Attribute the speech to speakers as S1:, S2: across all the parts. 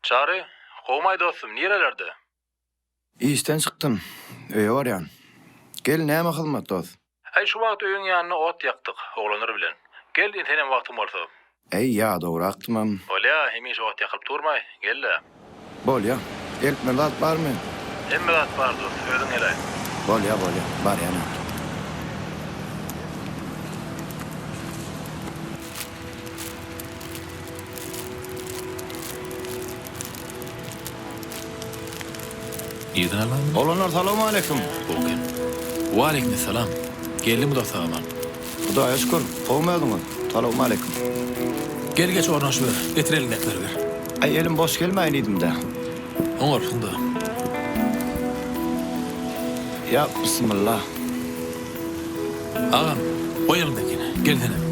S1: Çary, gowmaý dostum, nirelerde?
S2: Işden çykdym, öýe barýan. Gel, näme hyzmat, dos?
S1: Äý, şu wagt öýüň ýanynda ot ýakdyk, oglanlar bilen. Gel, senem wagtyň bolsa.
S2: Äý, ýadawrakdymam.
S1: Bolýa, hemişe ot ýakylyp durmaý, gel-le.
S2: Bolýa. Eltmeli zat barmy?
S1: Hemme zat bar, dost, özüň geläý.
S2: Bolýa, bolýa, barýan indi.
S1: Nirden almaly muny?
S2: Oglanlar salowmaleýkim.
S1: Gowy. Waleýkim essalam. Geldiňmi dost sag-aman?
S2: Hudaýa şükür, gowumy özüňiz? Salowmaleýkim.
S1: Gel geç ornaşyber. Getir eliňdäkileri ber.
S2: Aý elim boş gelmäýin diýdim-dä.
S1: Oňarsyň-da.
S2: Ýa bismillah.
S1: Agam, goý eliňdäkini. Gel senem.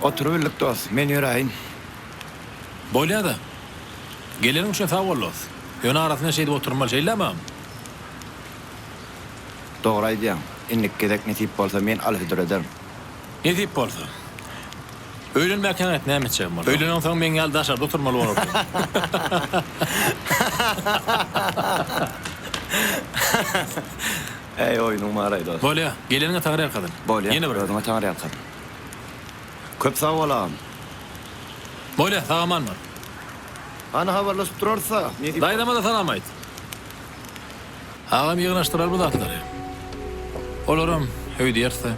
S2: Oturybildik dost, men ýöräýin.
S1: Bolýa-da. Geleniň üçin sag bol dost. Ýöne arasynda şeýdip oturmaly, şeýlemi agam?
S2: Dogry aýdýaň. Indiki gezek nesip bolsa men al-hödür ederin.
S1: Nesip bolsa. Öýlenmäkäň et näme etjegem bolsa. Öýleneňsoň meň ýaly daşarda oturmaly bolarsyň.
S2: Äý oýnuň baraý dost.
S1: Bolýa. Geleniňe taňryýalkasyn.
S2: Bolýa.
S1: Ýene bir.
S2: Özüňe taňryýalkasyn. Köp sag bol agam.
S1: Bolýa, sag-aman bol.
S2: Hany habarlaşyp durarys-a. Nesip.
S1: Daýzama-da salam aýt. Agam ýygnaşdyrar bu zatlary. Olaram öýdýärse.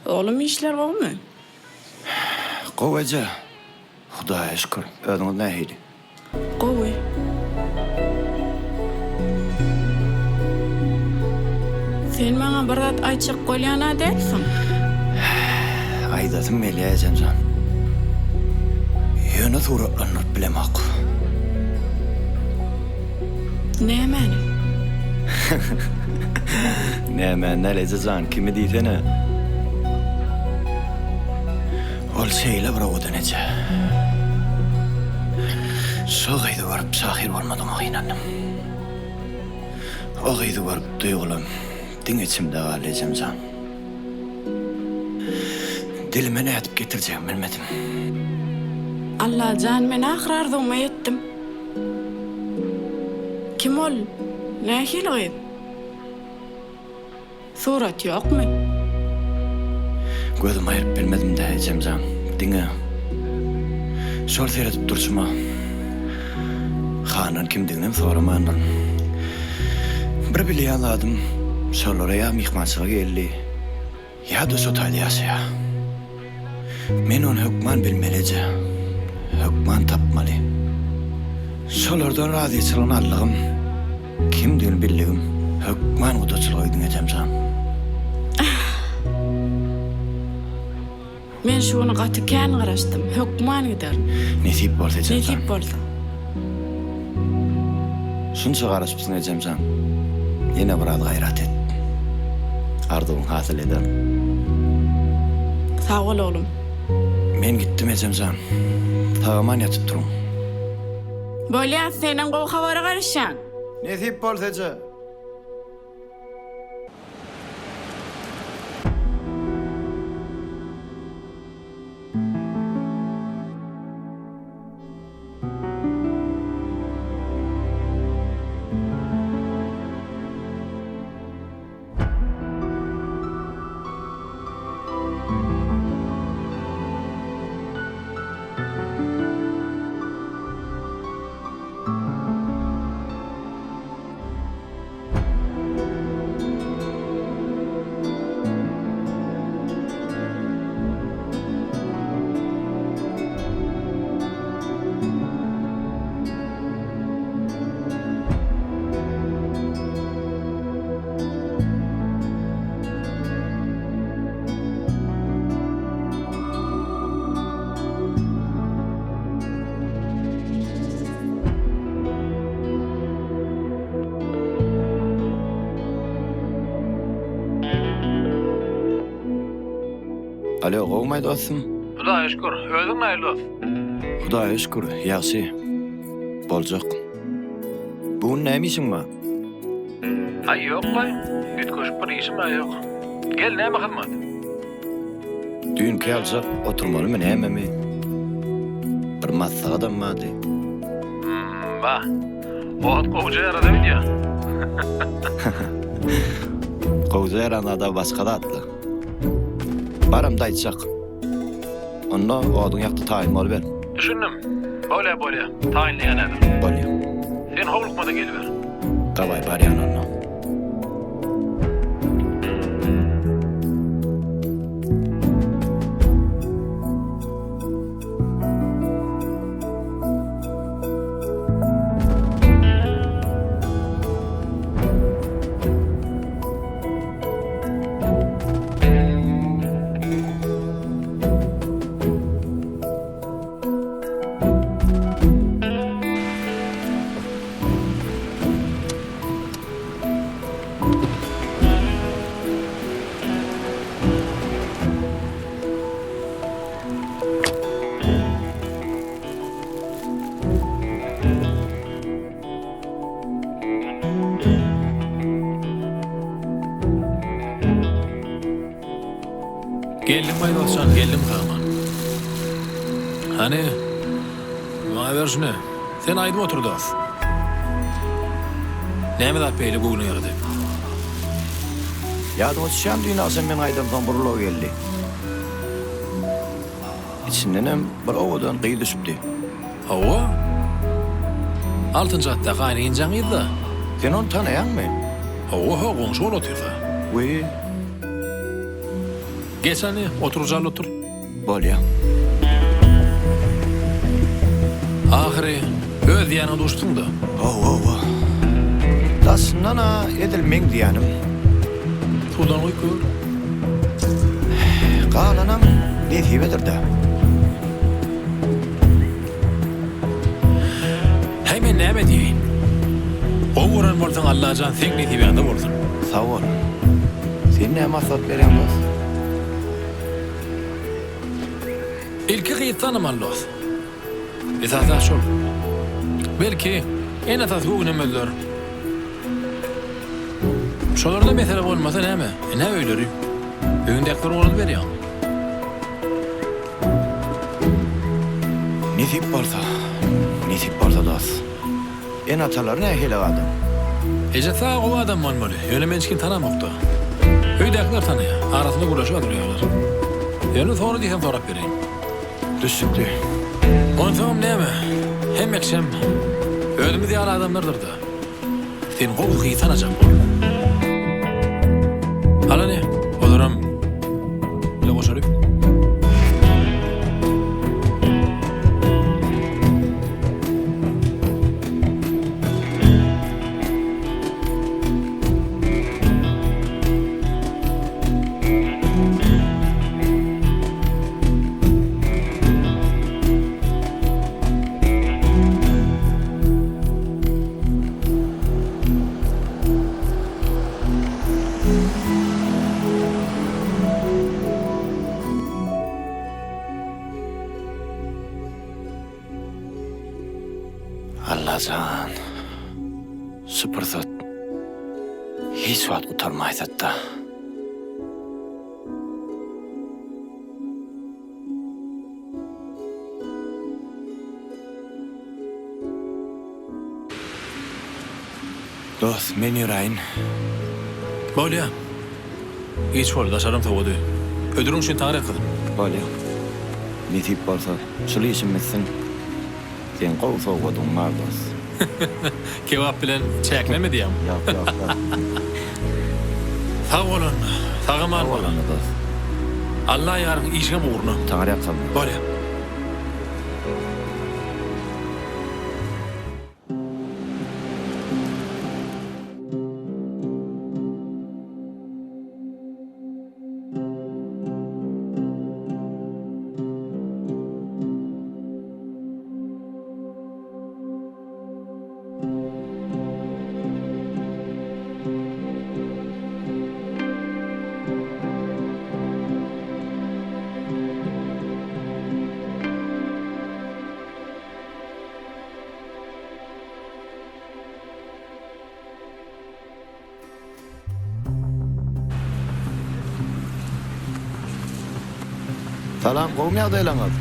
S3: Oglum işler gowumy?
S2: Gowy eje. Hudaýa şükür. Özüňiz nähili?
S3: Gowy. Sen maňa bir zat aýtjak bolýan-a dälsiň?
S2: Aýdasym gelýär ejem jan. Ýöne suratlandyryp bilemok.
S3: Nämäni?
S2: Nämäni däl eje jan, kimi diýsene. Ol şeýle bir owadan eje. Şo gyzy görüp şahyr bolmadygyma gynandym. O gyzy görüp duýgulam diňe içimde galdy ejemjan. Dilime nädip getirjegimi bilmedim.
S3: Allajan men ahyr arzuwyma ýetdim. Kim ol? Nähili gyz? Surat ýokmy?
S2: Gözümi aýryp bilmedim-dä, ejemjan. Diňe şol seredip durşuma Handan kimdiginem soramandyryn. Bir bilýän zadym, şolara ýa myhmançylyga geldi, Ýa-da şo taýda ýaşaýar. Men ony hökman bilmeli eje. Hökman tapmaly. Şolardan razyçylygyny aldygym, kimdigini bildigim, hökman gudaçylyga gidiň ejem jan.
S3: Men şu güne gaty kän garaşdym. Hökman giderin.
S2: Nesip bolsa ejem jan.
S3: Nesip bolsa.
S2: Şunça garaşypsyň ejem jan. Ýene biraz gaýrat et. Arzuwyň hasyl ederin.
S3: Sag bol oglum.
S2: Men gitdim ejemjan. Sag-aman ýatyp duruň.
S3: Bolýa, senem gowy habara garaşýan.
S2: Nesip bolsa eje. Alo, gowumaý dostum?
S1: Hudaýa şükür, özüň nähili dost?
S2: Hudaýa şükür, ýagşy. Boljak. Bu gün näme işiň bar?
S1: Aý ýok-laý, üýtgeşik bir işim-ä ýok. Gel, näme hyzmat?
S2: Düýnki ýaljak oturmalymy nämemi? Bir maslahatam bardy.
S1: Hmm, ba. Ot gowja ýarady öýdýän.
S2: Gowja ýaran zada başga zatla. Baramda aýtjak. Onda oduň ýakdy taýyn boluber.
S1: Düşündim. Bolýa, bolýa. Taýynlaýan häzir.
S2: Bolýa.
S1: Sen howlukma-da geliber.
S2: Dawaý barýan onda.
S1: Geldim baý dostjan, geldim Saman. Hany, maňa ber şuny. Sen aýdyp otur dost. Näme zat beýle göwnüňe ýarady?
S2: Ýadyňa düşýärmi düýn agşam men gaýdamsoň bir ulag geldi. Içindenem bir owadan gyz düşüpdi.
S1: Hawa. Altynjy gatdaky Aýna injäň gyzy-da.
S2: Sen ony tanaýaňmy?
S1: Hawa, hawa, goňşy bolup otyrys-a.
S2: Wiý.
S1: Geç hany, oturjal otur.
S2: Bolýa.
S1: Ahyry, öz diýýäniňe duşduň-da.
S2: Hawa-hawa. Daşyndan-a edil meň diýýänim.
S1: Suwdan guýup gör.
S2: Galanam nesibedir-dä.
S1: Häý men näme diýeýin. Gowy gören bolsaň Allajan seň nesibäňde bolsun.
S2: Sag bol. Sen näme maslahat berýäň dos?
S1: Ilki gyz tanamaly dos. Esasy zat şol. Belki ene-atasy göwnemezler. Şolarda mesele bolmasa näme? Ine öýleri. Öýündäkiler ugradyp berýäň.
S2: Nesip bolsa, nesip bolsa dos. Ene-atalary nähili adam?
S1: Ejesi aga gowy adam bolmaly, ýöne men hiç kim tanamokda. Öýdäkiler tanaýar, arasynda gürleşip oturýarlar. Ýöne sora diýseň sorap bereýin.
S2: Düşnükli.
S1: Onsoňam näme, hemmekşem özümiz ýaly adamlardyr-da. Sen gowy gyz tanajak bol. Al hany, olaram bile goşaly.
S2: Hiç wagt gutarmaýsat-da. Dost, men ýöräýin.
S1: Bolýa. Giç boldy, daşaram sowady. Hödüriň üçin taňryýalkasyn.
S2: Bolýa. Nesip bolsa, şul işim bitsin. Seň gowy sowgadyň bar, dost.
S1: Kebap bilen çäklenme diýýäňmi?
S2: Ýok, ýok, dost.
S1: Sag bol onda. Sag-aman
S2: Sag
S1: bol.
S2: bol onda, dost.
S1: Alla ýaryň işiňem ugruna.
S2: Taňryýalkasyn.
S1: Bolýa.
S2: Salam, gowumy ýagdaýlaryňyz?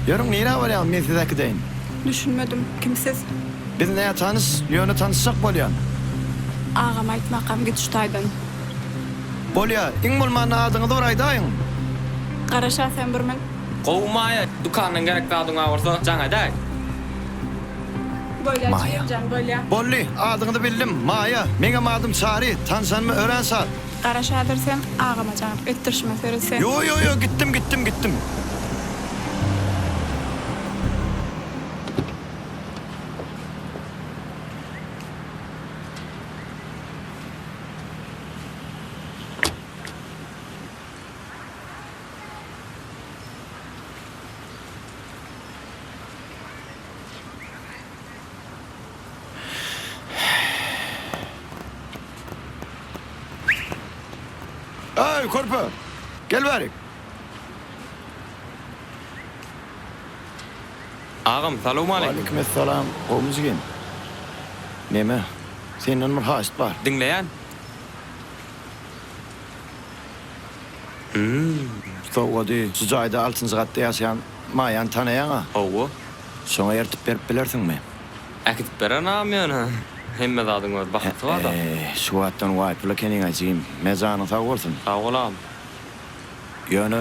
S2: Ýörüň, nirä barýaňyz, men sizi äkideýin.
S3: Düşünmedim, kim siz?
S2: Biz nätanyş, ýöne tanyşjak bolýan.
S3: Agam aýtmakam git şu taýdan.
S2: Bolýa, iň bolmanda adyňyzy bir aýdaýyň.
S3: Garaşa sen bir min.
S4: Gowy Maýa, dükandan gerek zadyň bar bolsa jaň edäý.
S3: Bolýa
S2: Maýa.
S3: jigimjan bolýa.
S2: Boldy, adyňyzy bildim, Maýa. Meňem adym Çary, tanşanyma örän şat.
S3: Garaş häzir sen agama jaň etdirşime seret sen.
S2: Ýo ýo ýo gitdim gitdim gitdim. Eý, körpe! Gel bärik!
S4: Agam, salowmaleýkim.
S2: Waleýkim essalam. Gowumy jigim? Neme, senden bir haýyşt bar.
S4: Diňleýän.
S2: Sowgady, şu jaýda altynjy gatda ýaşaýan Maýany tanaýaň-a?
S4: Hawa.
S2: Şoňa ertip berip bilersiňmi?
S4: Äkidip bererin agam ýöne hemme zadyň öz bahasy bar-da.
S2: Eý, şu wagtdan waýpyl ekeniň-aý jigim. Me janyň sag bolsun.
S4: Sag bol agam.
S2: Ýöne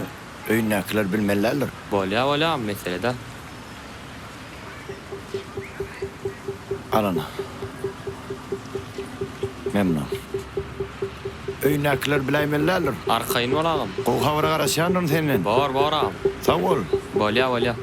S2: öýündäkiler bilmeli däldir.
S4: Bolýa bolýa agam mesele däl.
S2: Al ana. Memnun. Öýündäkiler biläýmeli däldir.
S4: Arkaýyn bol agam.
S2: Gowy habara garaşýandyryn senden.
S4: Bor bor agam.
S2: Sag bol.
S4: Bolýa bolýa.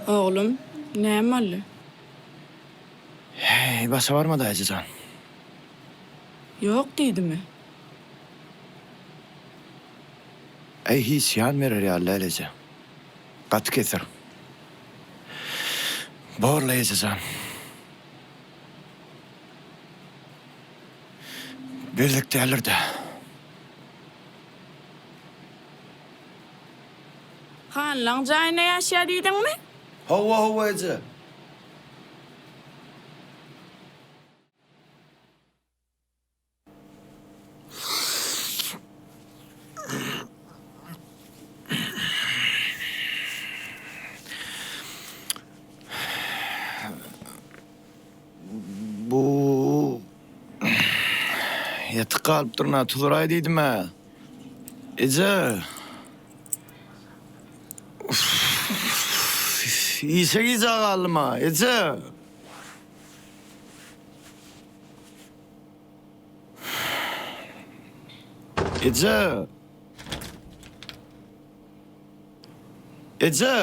S3: Oglum, näme boldy?
S2: Heý, başa barmady eje jan.
S3: Ýok diýdimi?
S2: Äý, hiç ýan berer ýaly däl eje. Gaty kesir. Borla eje jan. Birlik däldir-dä.
S3: Hanlaň jaýynda ýaşaýar diýdiňmi?
S2: Hawa, hawa eje. Bu ýatyk galypdyryn-a, tuzuraý diýdim-ä. Eje. Işe gijä galdym-a, eje. Eje. Eje.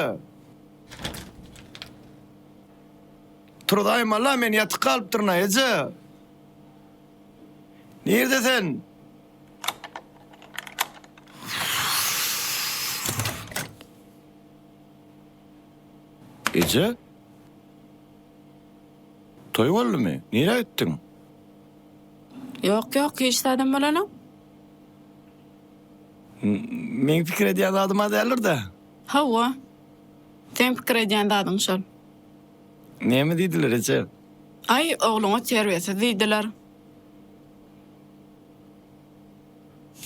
S2: Turzaýmala, men ýatyk galypdyryn-a, eje. Nirde sen? Eje? Toý boldumy? Nirä gitdiň?
S3: Ýok, ýok, hiç zadam bolanok.
S2: Meň pikir edýän zadym-a däldir-dä?
S3: Hawa. Seň pikir edýän zadyň şol.
S2: Näme diýdiler, eje?
S3: Aý, ogluňa terbiýesiz diýdiler.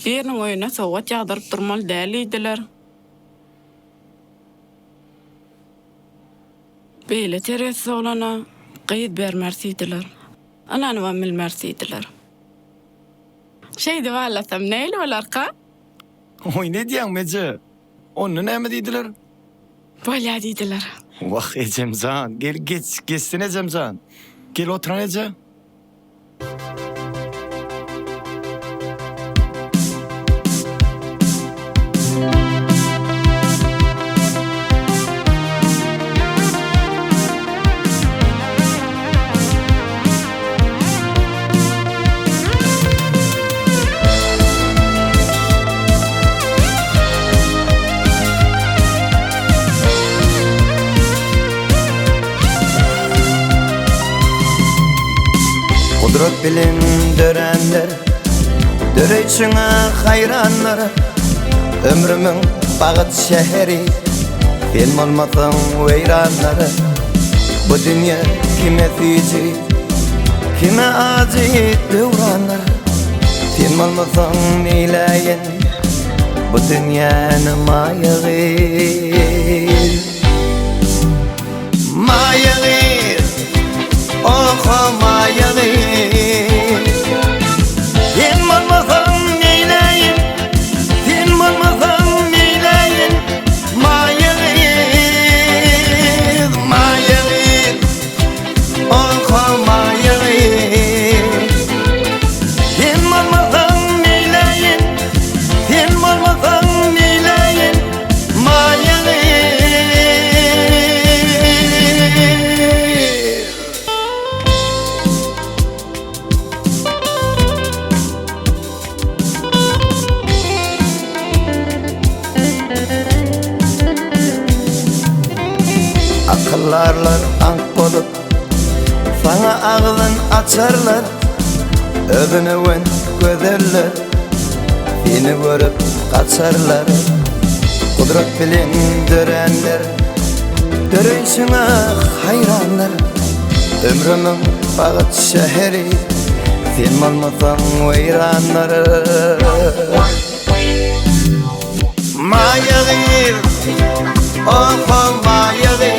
S3: Biriniň öýüne sowgat ýagdyryp durmaly däl diýdiler. Beýle terbiýesiz oglana gyz bermeris diýdiler. Ynanybam bilmeris diýdiler. Şeýdip aldasam nähili bolarka?
S2: Oý, ne diýýäň, eje? Onda näme diýdiler?
S3: Bolýa diýdiler.
S2: Wah, ejem jan, gel, geç, geçsene ejem jan. Gel oturan eje.
S5: Gudrat bilen döränler, Döreýşiňe haýranlar, Ömrümiň bagyt şäheri, Sen bolmasaň weýranlar. Bu dünýe kime süýji, Kime ajy döwranlar. Sen bolmasaň neýläýin, Bu dünýäni maýa gyz. Maýa gyz, oho maýa gyz. Sen bolmasaň neýläýin, Sen bolmasaň neýläýin, Maýa gyz, maýa gyz, oho maýa gyz. Sen bolmasaň neýläýin, Sen bolmasaň neýläýin, Maýa gyz. Akyldarlar aňk bolup, saňa agzyn açarlar, Özüni öwen gözeller, seni görüp gaçarlar. Gudrat bilen döränler, döreýşiňe haýranlar. Ömrümiň bagyt şäheri, sen bolmasaň weýranlar. Maýa gyz, oho maýa gyz.